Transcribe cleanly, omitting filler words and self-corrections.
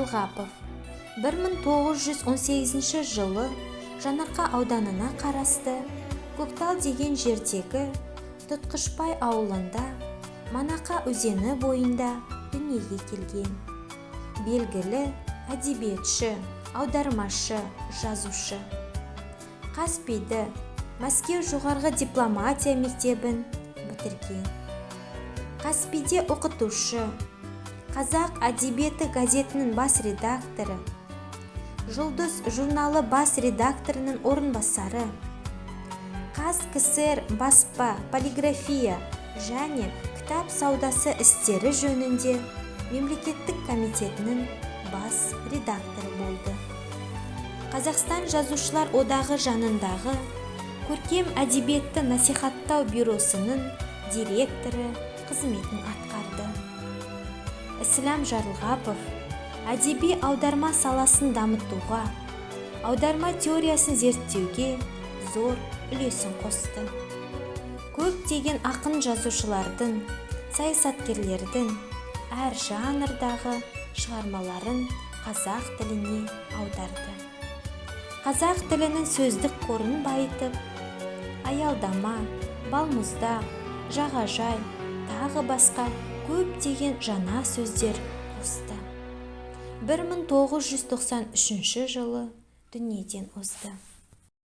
Жарылғапов 1918 жылы Жанарқа ауданына қарасты Көктал деген жердегі Тұтқышбай ауылында, Манақа өзені бойында дүниеге келген. Белгілі әдебиетші, аудармашы, жазушы. ҚазПИ-ді, Мәскеу жоғарғы дипломатия мектебін бітірген. ҚазПИ-де оқытушы, «Қазақ әдебиеті» газетінің бас редакторы, «Жұлдыз» журналы бас редакторының орынбасары, ҚазКСР баспа, полиграфия және кітап саудасы істері жөнінде мемлекеттік комитетінің бас редакторы болды. Қазақстан Жазушылар одағы жанындағы Көркем әдебиетті насихаттау бюросының директоры қызметін атқарды. Ісләм Жарылғапов әдеби аударма саласын дамытуға, аударма теориясын зерттеуге зор үлесін қосты. Көптеген ақын жазушылардың, саясаткерлердің әр жанрдағы шығармаларын қазақ тіліне аударды. Қазақ тілінің сөздік қорын байытып, аялдама, балмұздақ, жағажай, тағы басқа көптеген жаңа сөздер қосты. 1993 жылы дүниеден озды.